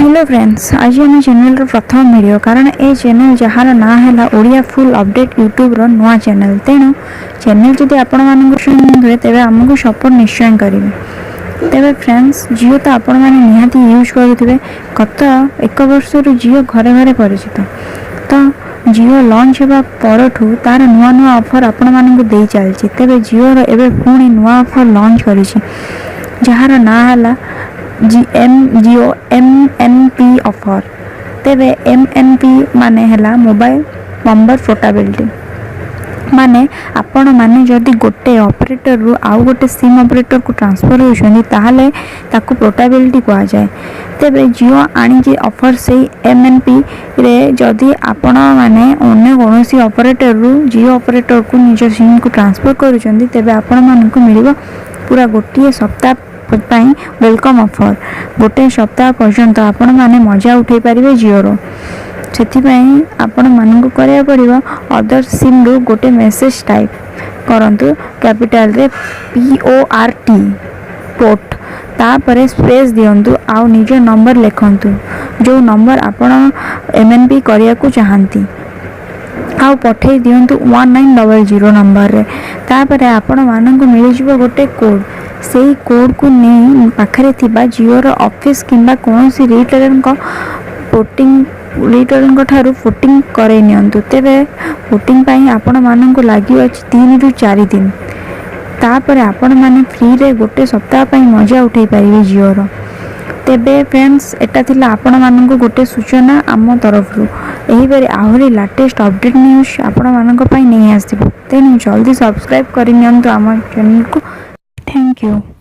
Hello friends, ଆଜି ଆମ ଚ୍ୟାନେଲର ପ୍ରଥମ ଭିଡ଼ିଓ, କାରଣ ଏ ଚ୍ୟାନେଲ ଯାହାର ନାଁ ହେଲା ଓଡ଼ିଆ ଫୁଲ୍ ଅପଡ଼େଟ୍ ୟୁଟ୍ୟୁବର ନୂଆ ଚ୍ୟାନେଲ। ତେଣୁ ଚ୍ୟାନେଲ ଯଦି ଆପଣମାନଙ୍କୁ ପସନ୍ଦ ହୁଏ, ତେବେ ଆମକୁ ସପୋର୍ଟ ନିଶ୍ଚୟ କରିବେ। ତେବେ ଫ୍ରେଣ୍ଡସ୍, ଜିଓ ତ ଆପଣମାନେ ନିହାତି ୟୁଜ୍ କରୁଥିବେ। ଗତ ଏକ ବର୍ଷରୁ ଜିଓ ଘରେ ଘରେ ପରିଚିତ। ତ ଜିଓ ଲଞ୍ଚ ହେବା ପରଠୁ ତା'ର ନୂଆ ନୂଆ ଅଫର୍ ଆପଣମାନଙ୍କୁ ଦେଇ ଚାଲିଛି। ତେବେ ଜିଓର ଏବେ ପୁଣି ନୂଆ ଅଫର୍ ଲଞ୍ଚ କରିଛି, ଯାହାର ନାଁ ହେଲା ଜିଓ ଏମ୍ଏନ୍ପି ଅଫର୍। ତେବେ ଏମ୍ଏନ୍ପି ମାନେ ହେଲା ମୋବାଇଲ ନମ୍ବର ପୋର୍ଟାବିଲିଟି। ମାନେ ଆପଣମାନେ ଯଦି ଗୋଟେ ଅପରେଟରରୁ ଆଉ ଗୋଟେ ସିମ୍ ଅପରେଟରକୁ ଟ୍ରାନ୍ସଫର୍ ହେଉଛନ୍ତି, ତାହେଲେ ତାକୁ ପୋର୍ଟାବିଲିଟି କୁହାଯାଏ। ତେବେ ଜିଓ ଆଣିଛି ଅଫର୍, ସେଇ ଏମ୍ଏନ୍ପିରେ ଯଦି ଆପଣମାନେ ଅନ୍ୟ କୌଣସି ଅପରେଟରରୁ ଜିଓ ଅପରେଟରକୁ ନିଜ ସିମ୍କୁ ଟ୍ରାନ୍ସଫର୍ କରୁଛନ୍ତି, ତେବେ ଆପଣମାନଙ୍କୁ ମିଳିବ ପୁରା ଗୋଟିଏ ସପ୍ତାହ ପାଇଁ welcome offer. ଗୋଟେ ସପ୍ତାହ ପର୍ଯ୍ୟନ୍ତ ଆପଣମାନେ ମଜା ଉଠାଇ ପାରିବେ ଜିଓର। ସେଥିପାଇଁ ଆପଣମାନଙ୍କୁ କରିବାକୁ ପଡ଼ିବ, ଅଦର ସିମ୍ରୁ ଗୋଟେ ମେସେଜ୍ ଟାଇପ୍ କରନ୍ତୁ କ୍ୟାପିଟାଲରେ ପିଓଆର୍ଟି ପୋର୍ଟ, ତାପରେ ସ୍ପେସ୍ ଦିଅନ୍ତୁ ଆଉ ନିଜ ନମ୍ବର ଲେଖନ୍ତୁ, ଯେଉଁ ନମ୍ବର ଆପଣ ଏମ୍ଏନ୍ପି କରିବାକୁ ଚାହାନ୍ତି, ଆଉ ପଠାଇ ଦିଅନ୍ତୁ 1900 ନମ୍ବରରେ। ତାପରେ ଆପଣମାନଙ୍କୁ ମିଳିଯିବ ଗୋଟେ କୋଡ଼୍। ସେଇ କୋଡ଼୍କୁ ନେଇ ପାଖରେ ଥିବା ଜିଓର ଅଫିସ୍ କିମ୍ବା କୌଣସି ରିଟେଲରଙ୍କ ଠାରୁ ପୋର୍ଟିଂ କରାଇ ନିଅନ୍ତୁ। ତେବେ ପୋର୍ଟିଂ ପାଇଁ ଆପଣମାନଙ୍କୁ ଲାଗିବ 3ରୁ 4 ଦିନ। ତାପରେ ଆପଣମାନେ ଫ୍ରିରେ ଗୋଟେ ସପ୍ତାହ ପାଇଁ ମଜା ଉଠାଇ ପାରିବେ ଜିଓର। ତେବେ ଫ୍ରେଣ୍ଡସ୍, ଏଟା ଥିଲା ଆପଣମାନଙ୍କୁ ଗୋଟେ ସୂଚନା ଆମ ତରଫରୁ। ଏହିପରି ଆହୁରି ଲାଟେଷ୍ଟ ଅପଡ଼େଟ୍ ନ୍ୟୁଜ୍ ଆପଣମାନଙ୍କ ପାଇଁ ନେଇ ଆସିବୁ, ତେଣୁ ଜଲ୍ଦି ସବସ୍କ୍ରାଇବ୍ କରିନିଅନ୍ତୁ ଆମ ଚ୍ୟାନେଲକୁ। Thank you.